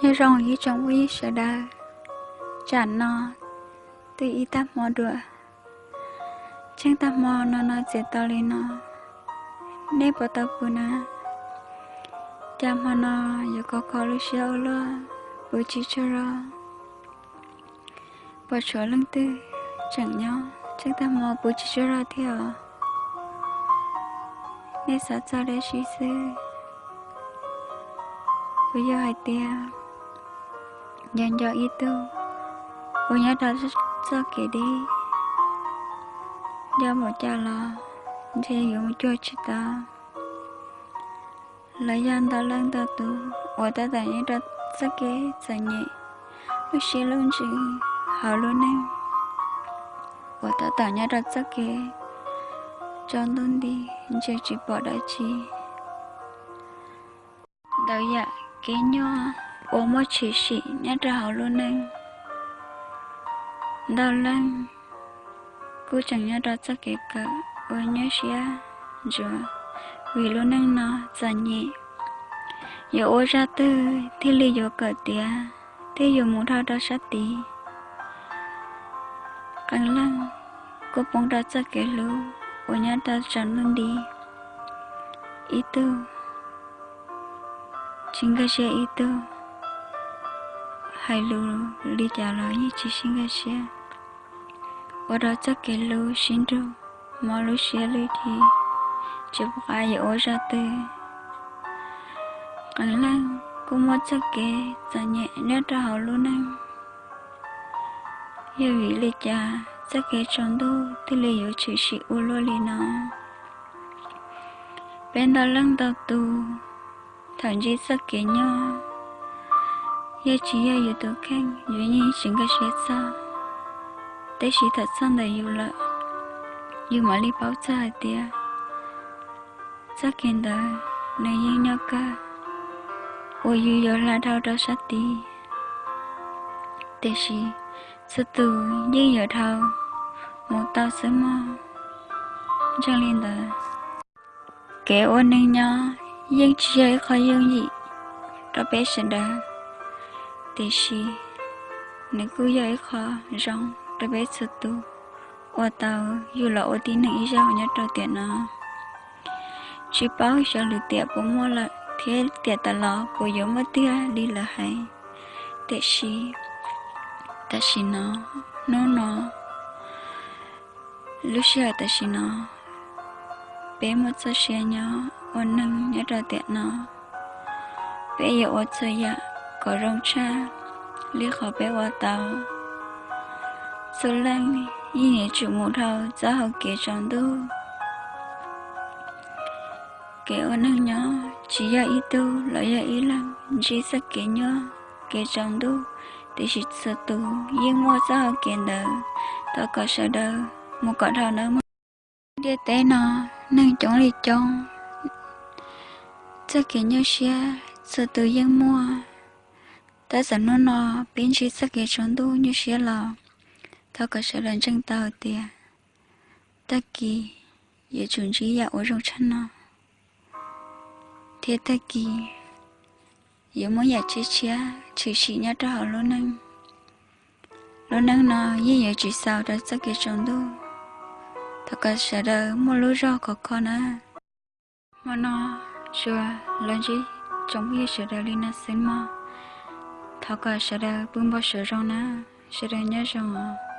Nyob zoo ib tsoom phooj ywg sawv daws, tsam no twb ib tag hmo dua, tsheej tag hmo no no txiav tau li no, nej puas tau pw na? Cas hmo no yuav khov kho lub siab ua luaj, pw tsis tsaug zog. Puas tshuav leej twg tseem nyob tsheej tag hmo pw tsis tsaug zog thiab os? Nej xav txog dab tsi xwb? Kuv yog hais tias, yog nco ib tug uas nyob rau txoj kev deb, nco mus cas los ntshe yuav mus cuag tsis tau. Los yog ntau leej ntau tus uas tab tom nyob rau txoj kev txom nyem, lub siab lub ntsws hauv lub neej, uas tab tom nyob rau txoj kev tsaus ntuj nti, ntshe tsis pom dab tsi. Ntau yam kev nyuaj uas muaj tshwm sim nyob rau hauv lub neej, ntau leej kuj tseem nyob rau txoj kev kawm uas nyuaj siab ntsuav vim lub neej no txom nyem. Yuav ua zaj twg thiaj li yuav kawm tiav, thiaj yuav mus dhau rau sab tid. Qee leej kuj poob rau txoj kev hlub uas nyob rau tsaus ntuj nti, ib tug tsis nkag siab ib tug, hais lus li cas los yeej tsis sib nkag siab, ua rau txoj kev hlub sib nrug, mob lub siab lwj dhia, tsis pom qab yuav ua zaj twg. Qee leej kuj muaj txoj kev txom nyem nyob rau hauv lub neej. Yog vim li cas txoj kev tsaus ntuj thiaj li yuav tshwm sim ua luaj li no? Peb ntau leej ntau tus, thaum ntsib txoj kev nyuaj, yog tsis yog yus tus kheej yus yeej tsis nkag siab txog, tab sis thaum txog ntawm yus lawm, yus mam li paub txog hais tias txoj kev ntawd nws yeej nyuaj kawg uas yus yuav hla dhau rau sab tid. Tiam sis txhua tus yeej yuav dhau mus tau xwb mog. Ntseeg li ntawd, kev ua neeg nyob yeej tsis yog ib qho yooj yim rau peb sawv daws, tiam sis nws kuj yog ib qho zoo rau peb txhua tus uas tau yug los ua tib neeg ib zaug nyob rau tiam no. Tsis paub xyov lwm tiam puas muaj lawm thiab tiam tas los puas yuav muaj tiag li lawv hais. Tiam sis tam sim no, hnub no, lub sij hawm tam sim no, peb muaj txoj sia nyob ua neeg nyob rau tiam no, peb yuav ua txhua yam kom zoo tshaj li qhov peb ua tau. Txhua leej yeej yuav tsum mus dhau txoj hau kev tsaus ntuj. Kev ua neeg nyob tsis yog ib tug los yog ib leeg ntsib txoj kev nyuaj kev tsaus ntuj, tiam sis txhua tus yeej muaj txoj hau kev ntawd. Thov kom sawv daws mus kom dhau nawb mog. Ntiaj teb no neeg coob li coob, txoj kev nyuaj siab txhua tus yeej muaj. Tab txawm hnub no peb ntsib txoj kev tsaus ntuj nyuaj siab los, thov kom sawv daws ntseeg tau tias tag kis yuav tsum ntsib yam uas zoo tshaj no, thiab tag kis yuav muaj yam tshiab tshiab tshwm sim nyob rau hauv lub neej. Lub neej no yeej yuav tsis xaus rau txoj kev tsaus ntuj. Thov kom sawv daws muaj lub zog khov kho na. Hmo no tsuas los ntsib tsoom phooj ywg sawv daws li no xwb mog. Thov kom sawv daws pw npau suav zoo na, sawv daws nyob zoo os.